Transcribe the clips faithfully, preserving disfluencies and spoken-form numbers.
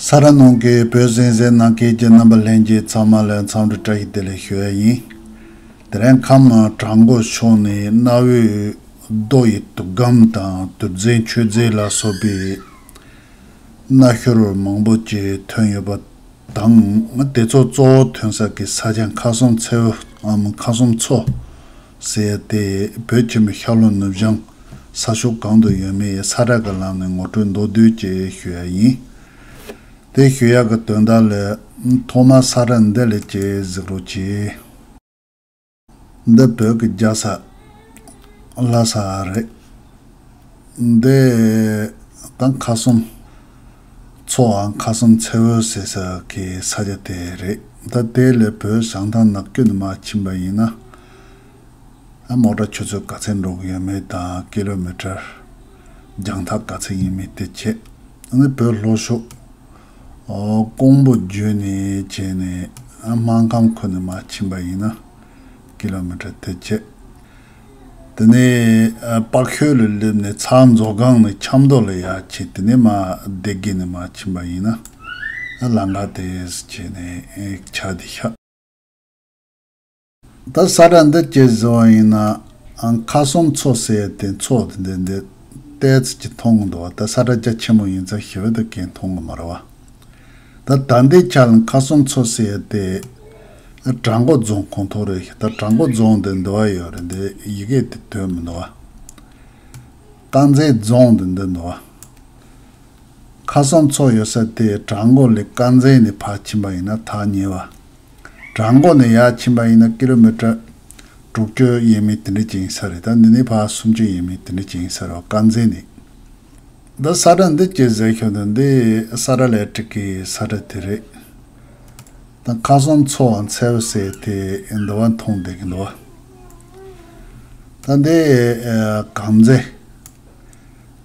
ས་ར་ནང་གི་བོད་གསན་གཟིགས་གནང་མཁན་གྱི་རྣམ་པ་ལྷན་རྒྱས་ཚང་མ་ལ་འཚམས་འདྲི་བཀྲ་ཤིས་བདེ་ལེགས་ཞུ་ཡ་ཡིན། དེ་རིང་ཁམས་བྲག་འགོ་ཕྱོགས་ནས་གནའ་བོའི་རྡོ་ཡི་དུག་སྒམ་དང་དུག་རྫས་མཆོད་རྫས་ལ་སོགས་པའི་སྣ་ཤོར་མང་པོ་ཅིག་ཐོན་ཡོད་པ་དང་། དེ་ཚོ་གཙོ་བོ་ཐོན་ས་གི་ས་ཆ་ཁ་སང་མཚེའུ་འམ་ཁ་སང་མཚོ་ཟེར་ཏེ་བོད་ཆེན་པོའི་ཤར་ལྷོ་ནུབ་བྱང་ས་ཕྱོགས་གང་དུ་ཡོད་མེད་ས་ར་གི་ལམ་ནས་ངོ་སྤྲོད་མདོར་བསྡུས་ཅིག་ཞུ་ཡ་ཡིན། དེ་ཞུ་ཡག་གི་དོན་དག་ལ་ཐོག་མར་ས་ར་འདི་ལ་ཅིག་གཟིགས་རོགས་གྱིས། འདི་བོད་ཀྱི་རྒྱལ་ས་ལྷ་ས་རེད། འདི་ད་ཁ་སང་མཚོའམ་ཁ་སང་མཚེའུ་ཟེར་ས་གི་ས་ཆ་དེ་རེད། ད་དེ་ལས་བོད་བྱང་ཐང་ནགས་ཁུལ་ནས་མར་ཕྱིན་པ་ཡིན་ན། ཨ་མོ་ཊ་ཆུ་ཚོད་ག་ཚོད་འགྲོ་གི་ཡོད་མེད་དང་ཀི་ལོ་མི་ཊར་རྒྱང་ཐག་ག་ཚོད་ཡིན་མིན་དེ་བྱས། ཨ་ནི་བོད་ལྷོ་ཕྱོགས་ཀོང་པོ་བརྒྱུད་ནས་བྱས་ནས་ཨ་སྨར་ཁམས་ཁུལ་ནས་མར་ཕྱིན་པ་ཡིན་ན་ཀི་ལོ་མི་ཊར་དེ་བྱས། དེ་ནས་ཨ་དཔའ་ཤོད་ལ་སླེབས་ནས་ཚ་མཛོ་སྒང་ནས་ཆབ་མདོ་ལ་ཡར་ཕྱིན། དེ་ནས་མར་སྡེ་དགེ་ནས་མར་ཕྱིན་པ་ཡིན་ན་ཨ་ལམ་ཁ་དེ་བྱས་ནས་ཨེ་ཆགས་བསྡད་ཤག་ད་ས་ར་འདི་ཅིག་གཟིགས་པ་ཡིན་ན་ཨང་ཁ་སང་མཚོ་ཟེར་ཏེ་མཚོ་དེ་འདི་འདི་ཏོག་ཙམ་ཅིག་མཐོང་གི་འདུག་བ། ད་ས་ར་རྒྱ་ཆེན་མོ་ཡིན་ཙང་ཞེ་པོ་ད་གས་མཐོང་གི་མ་རེད་བ། ད་ད་འདི་ཆ་ལ་ཁ་སང་མཚོ་ཟེར་ཏེ་བྲག་འགོ་རྫོང་ཁོངས་གཏོགས་རེད། ད་བྲག་འགོ་རྫོང་འདི་འདི་བ་ཡོད་རེད། འདི་ཡི་གེ་དེ་ཐོན་མི་འདུག་བ། དཀར་མཛེས་རྫོང་འདི་འདི་འདུག་བ། ཁ་སང་མཚོ་ཡོད་ས་དེ་བྲག་འགོ་ལས་དཀར་མཛེས་ནས་ཕར་ཕྱིན་པ་ཡིན་ན་ཐག་ཉེ་བ། བྲག་འགོ་ནས་ཡར་ཕྱིན་པ་ཡིན་ན་ཀི་ལོ་མི་ཊར་དྲུག་ཅུ་ཡས་མས་དེ་འདྲ་ཅིག་ཡིན་ས་རེད། ད་འདི་ནས་ཕར་སུམ་ཅུ་ཡས་མས་དེ་འདྲ་ཅིག་ཡིན་ས་རེད་བ། དཀར་མཛེས་ནས། འདི་ས་ར་འདི་ཅིག་གཟིགས་ཤོག་འདི་འདི་ས་ར་ལས་ཀྲིག་གི་ས་ར་དེ་རེད། ད་ཁ་སང་མཚོའམ་མཚེའུ་ཟེར་དེ་འདི་བ་མཐོང་བསྡད་ཀྱི་འདུག་བ། ད་འདི་ཨ་དཀར་མཛེས།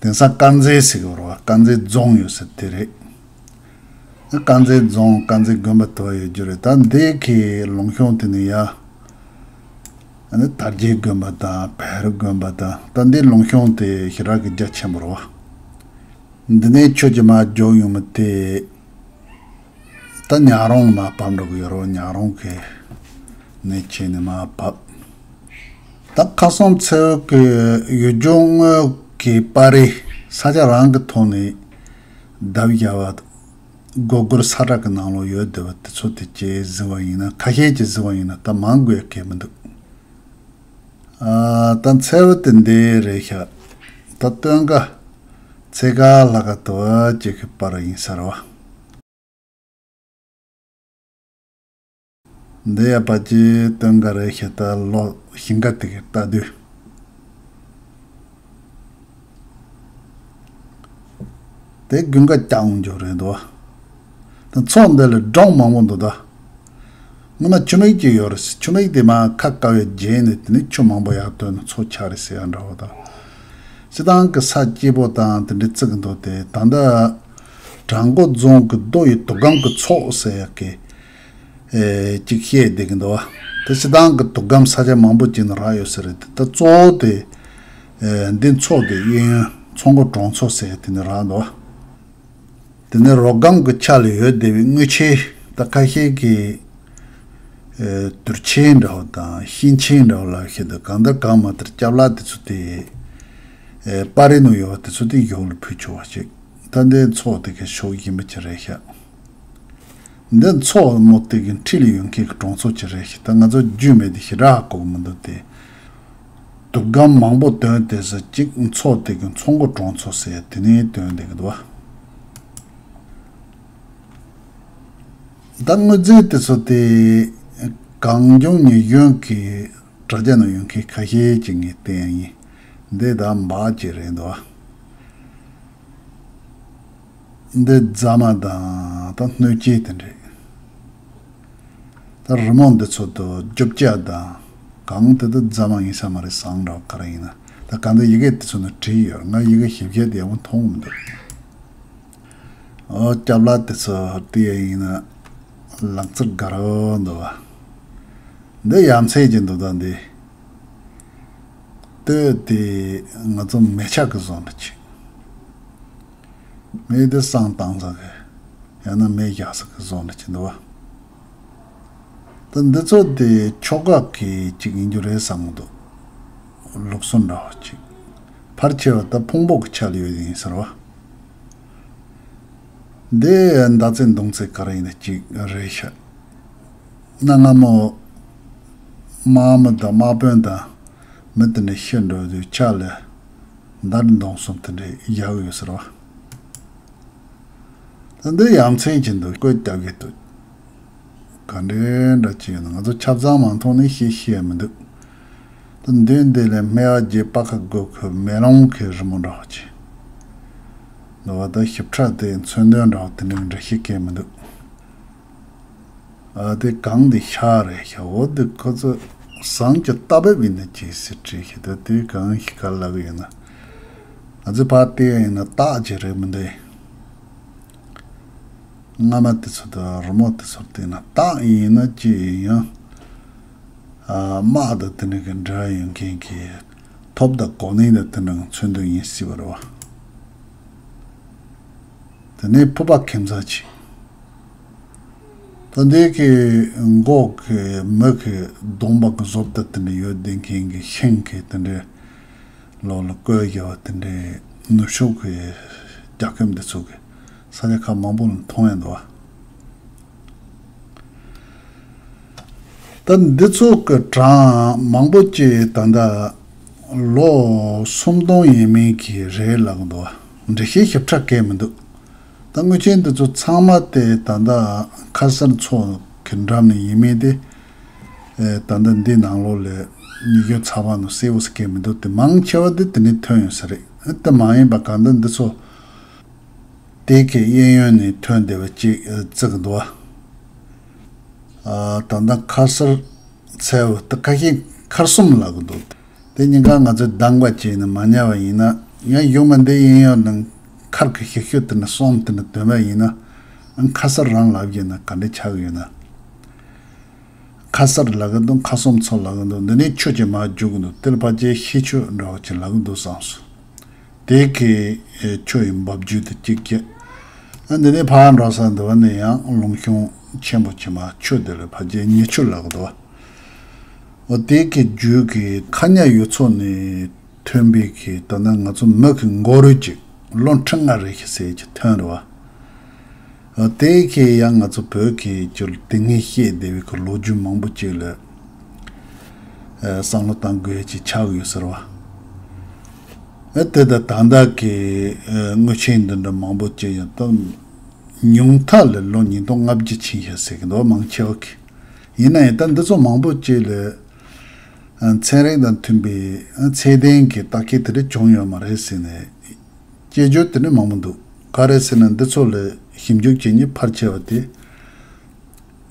དེང་སང་དཀར་མཛེས་ཟེར་གྱི་ཡོད་རེད་བ། དཀར་མཛེས་རྫོང་ཡོད་ས་དེ་རེད། དཀར་མཛེས་རྫོང་དཀར་མཛེས་དགོན་པ་དེ་བ་ཡོད་རྒྱུ་རེད། ད་འདི་གི་ལུང་གཤོང་དེ་ནས་ཡར་ཨ་ནི་དར་རྒྱས་དགོན་པ་དང་བེ་རི་དགོན་པ་དང་། ད་འདི་ལུང་གཤོང་དེ་ཞེ་དྲག་གི་རྒྱ་ཆེན་པོ་རེད་བ། འདི་ནས་ཁྱོད་ཀྱིས་མར་མགྱོགས་ཡོང་མི་དེ། ད་ཉག་རོང་མར་བབས་འགྲོ་གི་ཡོད་རེད། ཉག་རོང་གི་ནས་ཕྱིན་ནས་མར་བབས། ད་ཁ་སང་མཚེའུ་གི་ཡུལ་ལྗོངས་དངོས་ཀྱི་པར་རིས་ས་ཆ་རང་གི་ཐོག་ནས་བརྡབས་བཞག་པ། སྒོར་སྒོར་ས་ར་གི་ནང་ལོགས་ཡོད་བསྡད་པ་དེ་ཚོ་དེ་ཅིག་གཟིགས་པ་ཡིན་ན། ཁ་ཤས་ཅིག་གཟིགས་པ་ཡིན་ན་ད་མང་དགོས་གལ་མི་འདུག་ཨ་ད་མཚེའུ་དེ་འདི་རེད་ཤག་ད་སྟོན་ཁ་ཚེས་ཁ་ལྷག་ག་དུ་བ་ཅིག་གི་པར་ཡིན་ས་རེད་བ། འདི་ཡ་པ་ཅིག་སྟོན་ཁ་རེད་ཤག་ད་ལོ་ཞིང་ཁ་དེ་གི་ལྟ་དུས། དེ་དགུན་ཁ་རྐྱང་འཇོག་རེད་འདུག་ད་མཚོ་འདི་ལ་སྒྲོམ་མང་པོ་འདུག་ད་སྔོན་མ་ཆུ་མིག་ཅིག་ཡོད་རེད། ཆུ་མིག་དེ་མར་ཁ་བཀབ་ཡ་བརྗེས་ནས་དེ་ནས་ཆུ་མང་པོ་ཡར་བཏོན་ནས་མཚོ་ཆགས་རེད་ཟེར་ཡ་འདྲ་བོ་དང་། སྤྱིར་བཏང་གི་ས་སྐྱིད་པོ་དང་དེ་འདྲ་བརྩི་གི་འདུག་དེ་ད་ལྟ་བྲག་འགོ་རྫོང་གི་རྡོ་ཡི་དུག་སྒམ་གི་མཚོ་ཟེར་ཡ་གི་ཨེ་ཅིག་བཤད་བསྡད་ཀྱི་འདུག་བ། དེ་སྤྱིར་བཏང་གི་དུག་སྒམ་ས་ཆ་མང་པོ་ཅིག་ནས་རག་ཡོད་ས་རེད། དེ་ད་གཙོ་བོ་དེ་ཨེ་འདི་མཚོ་དེ་གཡས་གཡོན་མཚོ་མགོ་གྲོང་ཚོ་ཟེར་དེ་ནས་རག་འདུག་བ། དེ་ནས་རོ་སྒམ་གྱི་ཆ་ལ་ཡོད་བསྡད་པའི་དངུལ་ཆེན་ད་ཁ་ཤས་ཀྱིས་ཨེ་དུར་ཆེན་འདྲ་བ་དང་ཤིང་ཆེན་འདྲ་བ་ལབ་ཤེས་འདུག་གང་ལྟར་གང་མ་ལྟར་སྐྱབས་ལ་དེ་ཚོ་དེ་ཨེ་པར་རིས་ནང་ཡོད་པ་དེ་ཚོ་དེ་གཞུག་ལ་ཕུལ་ཆོག་པ་ཅིག་ད་འདི་མཚོ་དེ་གའི་ཕྱོགས་ཡིན་པ་ཅིག་རེད་ཤག་འདི་མཚོ་མོ་དེ་གི་འཁྲིས་ལ་ཡོད་མཁན་གྱི་གྲོང་ཚོ་ཅིག་རེད་ཤག་ད་ང་ཚོ་རྒྱུས་མེད་དེ་ཞེ་དྲག་ཧ་གོ་གི་མི་འདུག་སྟེ། དུག་སྒམ་མང་པོ་བཏོན་དེ་ས་གཅིག་མཚོ་དེ་གི་མཚོ་མགོ་གྲོང་ཚོ་ཟེར་དེ་ནས་བཏོན་བསྡད་ཀྱི་འདུག་བ། ད་དངོས་རྫས་དེ་ཚོ་དེ་གངས་ལྗོངས་ཉི་གཞོན་གྱི་དྲ་རྒྱ་ནང་ཡོད་མཁན་ཁ་ཤས་ཅིག་ངས་བསྟན་ཡིན། འདི་ད་འབག་ཅིག་རེད་འདུག་བ། འདི་རྫ་མ་དང་ད་སྣོད་སྐྱེལ་དེ་འདྲས། ད་རི་མོ་འདི་ཚོ་དུ་རྒྱུ་ཆ་དང་གང་དེ་དུ་རྫ་མ་ཡིན་ས་མ་རེད། ཟངས་འདྲ་བ་ག་རེ་ཡིན་ན། ད་གང་དུ་ཡི་གེ་དེ་ཚོ་ནི་བྲིས་ཡོད། ང་ཡི་གེ་ཞིབ་བཤེར་དེ་ཡག་པོ་མཐོང་མི་འདུག་ཨོ་སྐྱབས་ལ་དེ་ཚོ་བལྟས་ཡ་ཡིན་ན་ལག་རྩལ་དགའ་རབས་འདུག་བ། འདི་ཡ་མཚན་གྱི་འདུག་ད་འདི། སྟོད་དེ་ང་ཚོ་མེ་ཆ་གི་བཟོ་འདྲ་ཅིག་ངས་དེ་བསང་བཏང་ས་གི། ཡང་ན་མེ་བཞག་ས་གི་བཟོ་འདྲ་ཅིག་འདུག་བ། ད་འདི་ཚོ་དེ་ཆོ་ག་གི་ཅིག་ཡིན་རྒྱུ་རེད་བསམ་གི་འདུག་ལུགས་སྲོལ་འདྲ་བ་ཅིག་ཕལ་ཆེ་བ་ད་ཕུང་པོ་གི་ཆ་ལ་ཡོད་ཡིན་ཟེར་བ། འདི་མདའ་རྩེད་མདུང་རྩེད་ག་རེ་ཡིན་ན་ཅིག་རེད་ཤག་གནའ་སྔ་མོ་དམག་མི་དང་དམག་དཔོན་དང་མི་དེ་འདྲ་ཤི་འགྲོ་དུས་ཕྱག་ལ་མདའ་མདུང་གསུམ་དེ་འདྲ་བཞག་ཡོད་ཟེར་བ། ད་འདི་ཡ་མཚན་ཅིག་འདུག་བཀོད་རྒྱག་གི་འདུག་ག་འདྲའི་འདྲ་ཅིག་ཡོད་ན་ང་ཚོ་ཆབ་གཙང་མ་མཐོང་ནས་ཤེས་ཤེས་མི་འདུག་ད་མདུན་འདི་ལས་སྨེ་བ་བརྒྱད་པ་ཁ་དགུ་ཁུ་མེ་ལོང་གི་རི་མོ་འདྲ་བ་ཅིག་འདུག་བ། ད་ཞིབ་ཕྲ་དེ་མཚོན་དོན་འདྲ་བ་དེ་འདྲ་འདྲ་ཤེས་མཁན་མི་འདུག་ཨ་དེ་གང་དེ་ཤ་རེད་ཤ། འོ་དེ་ཁོ་ཚོ་ཟངས་ཀྱི་རྟ་བབས་ཡིན་ན་ཅི་ཟེར་དྲིས་ཤི། ད་དེ་གང་ཞིག་ག་ལབ་ཡིན་ན། ང་ཚོ་ཕར་བལྟས་ཡིན་ན་སྟག་ཅིག་རེད་མི་འདུག་རྔ་མ་དེ་ཚོ་དང་རི་མོ་དེ་ཚོར་བལྟས་ན་སྟག་ཡིན་ན་ཅི་ཡིན་ཡང་། ཨ་དམག་དང་དེ་འདྲ་གི་འབྲེལ་བ་ཡོད་མཁན་གྱི་ཐོབ་དང་གོ་གནས་དང་དེ་འདྲ་གི་མཚོན་དོན་ཡིན་སྲིད་པ་རེད་བ། དེ་ནས་ཕུ་པ་ཁྱིམ་ཚང་ཆེ། ད་འདི་གི་མགོ་གི་མི་གི་གདོང་པ་གི་བཟོ་ལྟ་དེ་འདྲ་ཡོད་བསྡད་མཁན་གི་ཤིང་གི་དེ་འདྲའི་ལོགས་ལ་བརྐོས་བཞག་པ་དེ་འདྲའི་ནུབ་ཕྱོགས་གི་རྒྱལ་ཁབ་འདི་ཚོ་གི་ས་ཆ་ཁག་མང་པོ་ལ་མཐོང་ཡ་འདུག་བ། ད་འདི་ཚོ་གི་གྲངས་མང་པོ་ཅིག་ད་ལྟ་ལོ་སུམ་སྟོང་ཡས་མས་ཀྱི་རེད་ལབ་གི་འདུག་འགྲེལ་བཤད་ཞིབ་ཕྲ་གས་མི་འདུག་ད་དངུལ་ཆེན་འདི་ཚོ་ཚང་མ་དེ་ད་ལྟ་ཁ་སར་ཚོ་གི་འགྲམ་ནས་ཡས་མས་དེ། ད་ལྟ་འདི་ནང་ལོགས་ལས་ཉི་ཤུ་ཚགས་པ་ནང་གསལ་བོ་ཟེར་གས་མི་འདུག་དེ་མང་ཆེ་བ་དེ་དེ་ནས་ཐོན་ཡོད་ས་རེད། དེ་མ་ཡིན་པ་གང་ལྟར་འདི་ཚོ། དེ་གའི་གཡས་གཡོན་ནས་ཐོན་བསྡད་པ་ཅིག་བརྩི་གི་འདུག་བ། ད་ལྟ་ཁ་སར་ཚལ་བ་དེ་ཁ་ཤས་མཁར་གསུམ་ལབ་གི་འདུག་དེ་གཉིས་ཀ་ང་ཚོས་གདམ་ག་བྱས་ནས་མ་ཉར་བ་ཡིན་ན། ཡང་གཞུག་མ་འདི་གཡས་གཡོན་ནང་མཁར་གི་ཤིག་ཤོད་དེ་ནས་གསུམ་དེ་ནས་ཐོན་པ་ཡིན་ན། ཁ་སར་རང་ལབ་ཀྱི་ན་ག་འདྲ་ཆགས་ཀྱི་ཡོད་ན། ཁ་སར་ལབ་གི་འདུག་ཁ་གསུམ་ཚོ་ལབ་གི་འདུག་འདི་ནས་ཆུ་ཅིག་མར་རྒྱུག་གི་འདུག་དེ་ལ་ཕལ་ཆེར་ཤི་ཆུ་འདྲ་བོ་ཅིག་ལབ་གི་འདུག་བསམ་སོང་། དེ་གི་ཆུ་ཡི་འབབ་རྒྱུད་དེ་གཅིག་བྱས། ཨ་འདི་ནས་ཕར་འགྲོ་ས་འདི་བ་ནས་ཡང་ལུང་གཤོང་ཆེན་པོ་ཅིག་མར་ཆུ་དེ་ལ་ཕལ་ཆེར་ཉི་ཆུ་ལབ་གི་འདུག་འོ་དེ་གི་རྒྱུད་ཀྱི་ཁ་ཉ་ཡུལ་ཚོ་ནས་ཐོན་པའི་གི་ད་ནི་ང་ཚོ་མི་གི་མགོ་རུས་ཅིག་ལོ་ཁྲི་ལྔ་རེ་ཞིག་ཟེར་གྱི་ཐོན་རེད་བ། དེ་གའི་ཡང་ང་ཚོ་བོད་ཀྱི་ཅིག་དེ་སྔའི་བཤད་བསྡད་པའི་གི་ལོ་རྒྱུས་མང་པོ་ཅིག་ལ་བསམ་བློ་བཏང་དགོས་ཅིག་ཆགས་ཡོད་ཟེར་བ། དེ་ད་ད་ལྟ་གི་དངུལ་ཆེན་འདི་འདྲ་མང་པོ་ཅིག་ཡང་ད་ཉུང་མཐའ་ལ་ལོ་ཉིས་སྟོང་ལྔ་བརྒྱ་ཕྱིན་ཤག་ཟེར་གི་འདུག་མང་ཆེ་བ་གི། ཡིན་ན་ཡང་ད་འདི་ཚོ་མང་པོ་ཅིག་ལ་ཚན་རིག་དང་མཐུན་པའི་ཚད་ལྡན་གྱི་བརྟག་དཔྱད་དེ་འདྲ་བྱུང་ཡོད་མ་རེད་ཟེར་ནས། དཔྱད་བརྗོད་དེ་འདྲ་མང་པོ་འདུག་ག་རེ་ཟེར་ན་འདི་ཚོ་ལ་ཞིབ་འཇུག་བྱེད་མཁན་ཕལ་ཆེ་བ་དེ་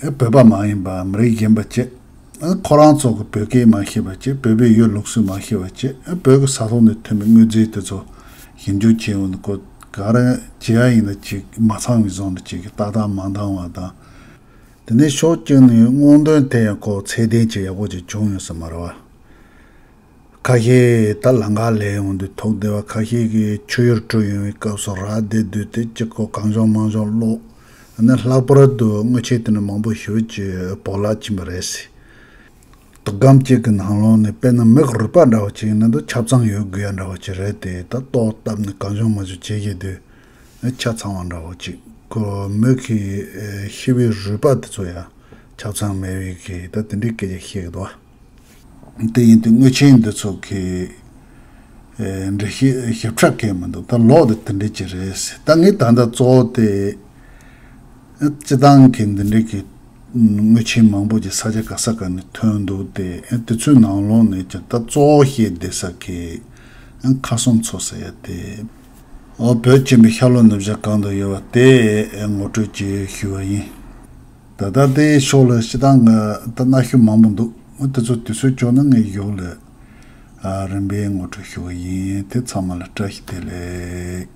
ཨེ་བོད་པ་མ་ཡིན་པ་མི་རིགས་གཞན་པ་བྱས། ཨེ་ཁོ་རང་ཚོ་གི་བོད་སྐད་མ་ཤེས་པ་བྱས། བོད་པའི་ཡུལ་ལུགས་སྲོལ་མ་ཤེས་པ་བྱས། ཨེ་བོད་ཀྱི་ས་ཐོག་ནས་ཐོན་པའི་དངོས་རྫས་དེ་ཚོ་ཞིབ་འཇུག་བྱས་ཡོང་དུས་ཁོ་ག་རེ་བྱེད་ཡ་ཡིན་ན་ཅིག་མ་ཚང་བའི་བཟོ་འདྲ་ཅིག་གི་ཏག་ཏག་མ་འདང་བ་དང་། དེ་ནས་ཕྱོགས་གཅིག་ནས་སྔོག་འདོན་དེ་ཡང་ཁོ་ཚད་ལྡན་ཅིག་ཡག་པོ་ཅིག་བྱུང་ཡོད་ས་མ་རེད་བ། ཁ་ཤས་ད་ལམ་ཁ་ལས་ཡོང་དུས་ཐུག་བསྡད་པ། ཁ་ཤས་ཀྱིས་ཆུ་ཡུར་དྲུད་ཡོང་བའི་སྐབས་སུ་རག་བསྡད་དུས་དེ་གཅིག་གོ་གང་བྱུང་མང་བྱུང་སློག་ཨ་ནི་ལྷག་པར་དུ་དངུལ་ཆས་དེ་འདྲ་མང་པོ་ཞེ་པོ་ཅིག་བོར་བརླག་ཕྱིན་པ་རེད་ཟེར། དུག་སྒམ་གཅིག་གི་ནང་ལོགས་ནས་དཔེར་ན་མིག་རུས་པ་འདྲ་བོ་ཅིག་ཡིན་ན་འདུག་ཆ་ཚང་ཡོད་དགོས་ཡ་འདྲ་བོ་ཅིག་རེད་དེ། ད་ལྟོ་བཏབ་ནས་གང་བྱུང་མང་བྱུང་བྱེད་ཀྱི་དུས་ཆ་ཚང་བ་འདྲ་བོ་ཅིག་ཁོ་མིག་གི་ཤི་བའི་རུས་པ་དེ་ཚོ་ཡང་ཆ་ཚང་མེད་པའི་གི་ད་དེ་འདྲའི་སྐད་ཆ་བཤད་ཀྱི་འདུག་དེ་ཡིན་དུས་དངུལ་ཆེན་འདི་ཚོ་གི་ཨེ་འགྲེལ་བཤད་ཞིབ་ཕྲ་གང་མི་འདུག་ད་ལོག་དེ་དེ་འདྲ་ཅིག་རེད་ཟེར། ད་ངས་ད་ལྟ་གཙོ་བོ་དེ་ཨེ་སྤྱི་བཏང་གི་འདི་འདྲ་གི་དངུལ་ཆེན་མང་པོ་ཅིག་ས་ཆ་ག་ས་ག་ནས་ཐོན་འདུག་དེ་ཨེ་དེ་ཚོའི་ནང་ལོགས་ནས་ཀྱང་ད་གཙོ་བོ་བཤད་བསྡད་ས་གི་ཨེ་ཁ་གསུམ་ཚོ་ཟེར་ཡ་དེ་ཨོ་བོད་ཆེན་པོའི་ཤར་ལྷོ་ནུབ་བྱང་གང་དུ་ཡོད་པ་དེ་ཨེ་ངོ་སྤྲོད་ཅིག་ཞུ་བ་ཡིན། ད་ལྟ་དེའི་ཕྱོགས་ལ་སྤྱི་བཏང་གི་ད་གནའ་ཤུལ་མང་པོ་འདུག་དེ་ཚོ་དུས་ཚོད་བྱུང་ན་ངས་གཞུག་ལ་ཨ་རིམ་པས་ངོ་སྤྲོད་ཞུ་གི་ཡིན། དེ་ཚང་མ་ལ་བཀྲ་ཤིས་བདེ་ལེགས།